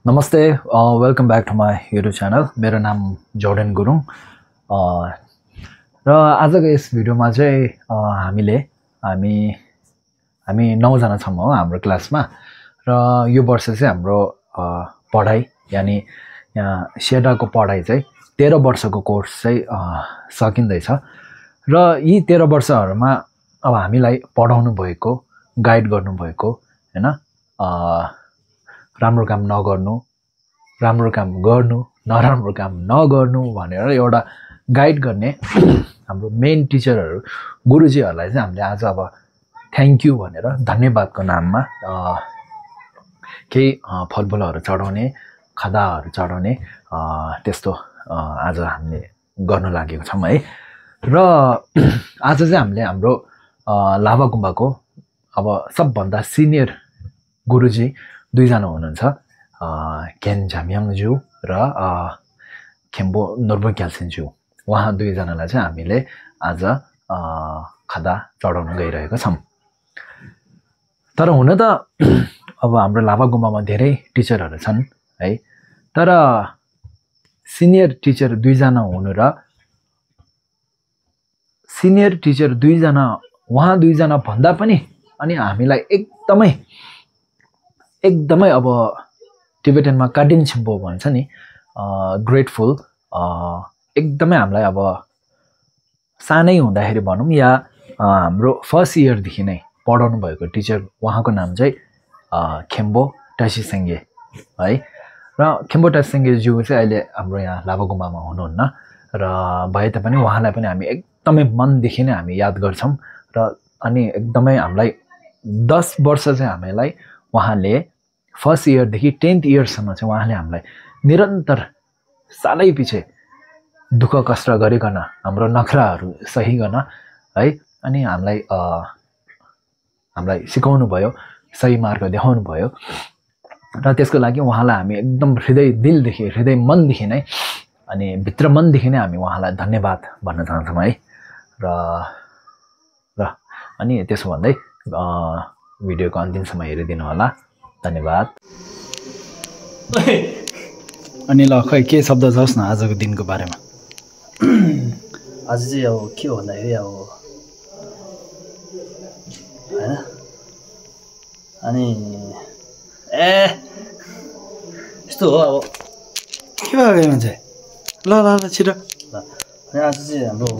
नमस्ते welcome back to my YouTube channel. मेरो नाम जोर्डन गुरुङ र आजको यस भिडियोमा चाहिँ हामी 9 जना छौँ हो हाम्रो क्लासमा। र यो वर्ष चाहिँ हाम्रो पढाइ यानि यहाँ सेडाको पढाइ चाहिँ 13 वर्षको कोर्स चाहिँ सकिँदैछ। र यी 13 वर्षहरूमा अब हामीलाई पढाउनु भएको, गाइड गर्नुभएको हैन, राम्रो काम नगर्नु, राम्रो काम गर्नु, नराम्रो काम नगर्नु भनेर एउटा गाइड गर्ने हाम्रो मेन टिचरहरू गुरुजीहरूलाई चाहिँ हामीले आज अब थ्याङ्क यू भनेर धन्यवादको नाममा केही फलफुलहरू चढाउने, खदाहरू चढाउने त्यस्तो आज हामीले गर्न लागेको छौँ है। र आज चाहिँ हामीले हाम्रो लाभा गुम्बाको अब सबभन्दा सिनियर गुरुजी 2 जना हुनुहुन्छ, केन झाम्याङज्यू र खेम्बो नोर्बो ग्याल्सिनज्यू। उहाँ 2 जनालाई चाहिँ हामीले आज खदा चढाउन गइरहेको छौँ। तर हुन त अब हाम्रो लाभा गुम्बामा धेरै टिचरहरू छन् है, तर सिनियर टिचर 2 जना हुनु र सिनियर टिचर 2 जना, उहाँ 2 जना भन्दा पनि अनि हामीलाई एकदमै अब टिबेटनमा काडिन छिम्बो भन्छ नि, ग्रेटफुल, एकदमै हामीलाई अब सानै हुँदाखेरि भनौँ या हाम्रो फर्स्ट इयरदेखि नै पढाउनु भएको टिचर, उहाँको नाम चाहिँ खेम्बो टासीसेङ्गे है। र खेम्बो टासीसेङ्गेज्यू चाहिँ अहिले हाम्रो यहाँ लाभा गुम्बामा हुनुहुन्न र भए तापनि उहाँलाई पनि हामी एकदमै मनदेखि नै हामी याद गर्छौँ। र अनि एकदमै हामीलाई 10 वर्ष चाहिँ हामीलाई उहाँले फर्स्ट इयरदेखि 10th इयरसम्म चाहिँ उहाँले हामीलाई निरन्तर सालै पछि दुःख कष्ट गरिकन हाम्रो नखराहरू सहिकन है, अनि हामीलाई सिकाउनु भयो, सही मार्ग देखाउनु भयो। र त्यसको लागि उहाँलाई हामी एकदम दिलदेखि, हृदय मनदेखि नै अनि भित्र मनदेखि नै हामी उहाँलाई धन्यवाद भन्न चाहन्छौँ है। र अनि त्यसो भन्दै भिडियोको अन्तिमसम्म हेरिदिनु होला, धन्यवाद। अनि ल खै के शब्द जाओस् न आजको दिनको बारेमा। आज चाहिँ अब के भन्दाखेरि अब हैन, अनि यस्तो हो अब के भयो मान्छे। ल ल ल छिटो। अनि आज चाहिँ हाम्रो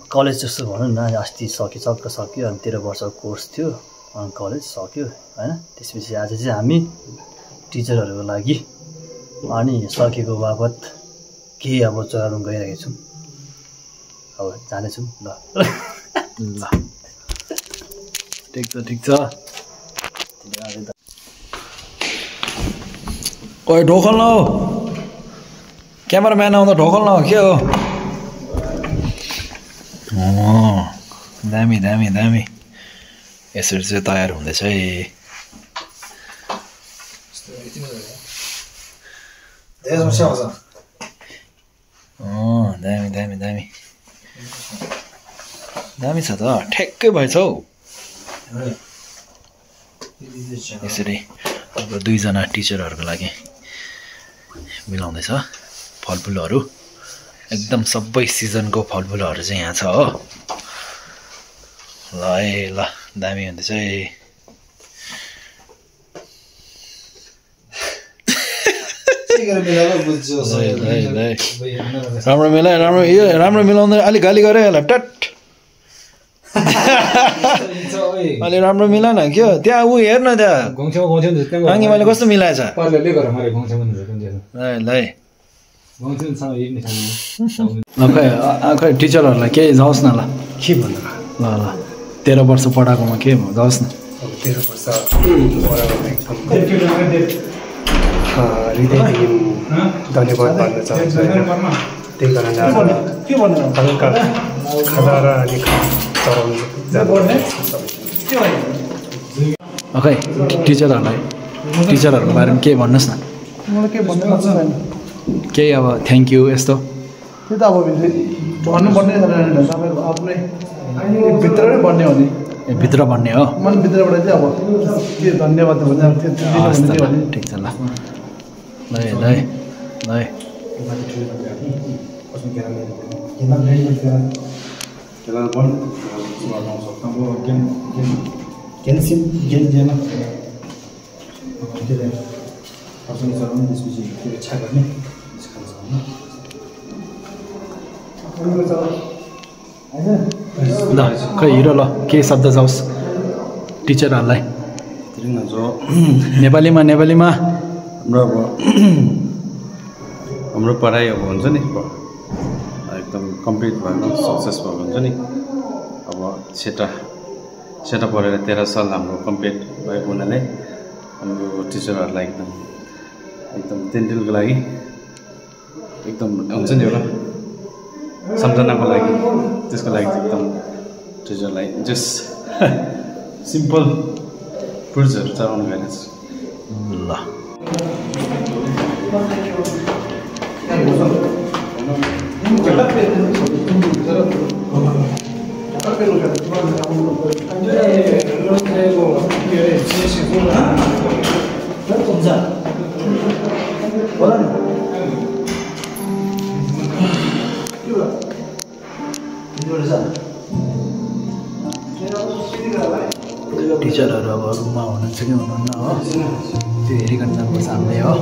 कलेज जस्तो भनौँ न, अस्ति सक्यो अनि 13 वर्षको कोर्स थियो, अनि कलेज सक्यो हैन। त्यसपछि आज चाहिँ हामी टिचरहरूको लागि अनि सकेको बापत केही अब चढाउन गइरहेको छौँ, अब जानेछौँ। ल ल ठिक छ। ओइ ढोकल न हो, क्यामेराम्यान आउँदा ढोकल न हो, के हो? दामी दामी दामी, यसरी चाहिँ तयार हुँदैछ है। दामी दामी दामी दामी छ त, ठ्याक्कै भएछ हौ। यसरी अब 2 जना टिचरहरूको लागि मिलाउँदैछ फलफुलहरू, एकदम सबै सिजनको फलफुलहरू चाहिँ यहाँ छ हो। ल है ल, दामी हुँदैछ है। राम्रो मिलायो, राम्रो मिलाउँदै अलिक गाली गरे होला टट। अलि राम्रो मिला न, के हो त्यहाँ ऊ हेर् न, त्यहाँ अघि मैले कस्तो मिलाएछ। खै टिचरहरूलाई केही जाओस् न। ल के भन्नु, ल ल 13 वर्ष पढाएकोमा के जाओस् न। 13 वर्ष हृदयदेखि धन्यवाद भन्न चाहन्छु। त्यही कारणले हल्का खदा र अनि चढाउनु खै टिचरहरूको बारेमा केही भन्नुहोस् न। मलाई के भन्नु मन छैन, केही अब थ्याङ्क यू यस्तो। त्यो त अब भन्नुपर्ने तपाईँको आफ्नै भित्र नै भन्ने हो नि। भित्र भन्ने हो मनभित्रबाट चाहिँ अब के धन्यवाद भन्छ हस् त ल, ठिक छ ल ल ल खै हिरो ल के शब्द जाओस् टिचरहरूलाई नेपालीमा हाम्रो अब हाम्रो पढाइ अब हुन्छ नि एकदम कम्प्लिट भएको सक्सेसफुल हुन्छ नि अब सेटा पढेर 13 साल हाम्रो कम्प्लिट भएको हुनाले हाम्रो टिचरहरूलाई एकदम दिनको लागि एकदम हुन्छ नि एउटा सम्झनाको लागि त्यसको लागि एकदम टिचरलाई जस्ट सिम्पल फ्रुट्सहरू चढाउनु गएको छु ल टिचरहरू अब रुममा हुनुहुन्छ कि हुनुहुन्न हो त्यो हेरिकन जानुपर्छ हामीले हो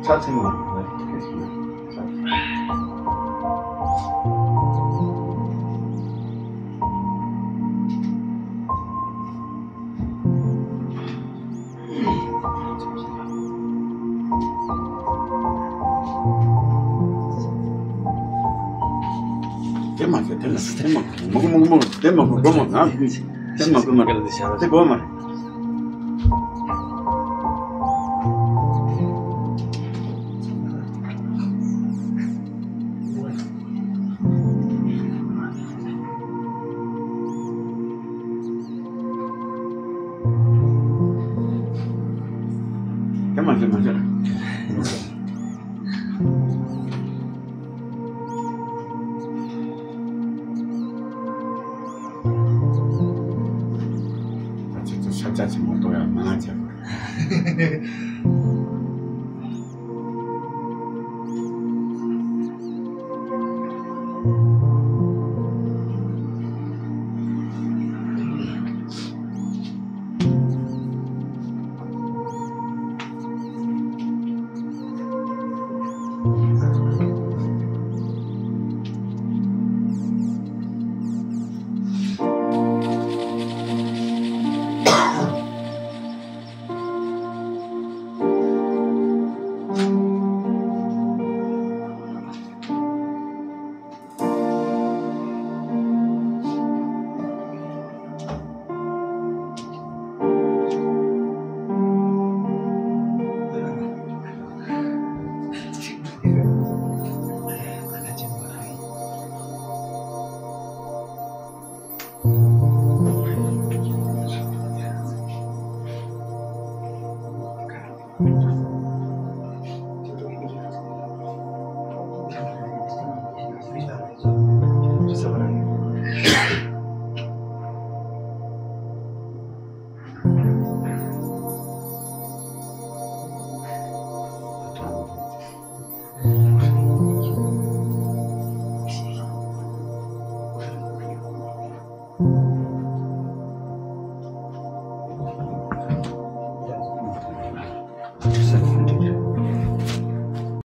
4,000만. Tema, 살짝 뭐 또야 망하지.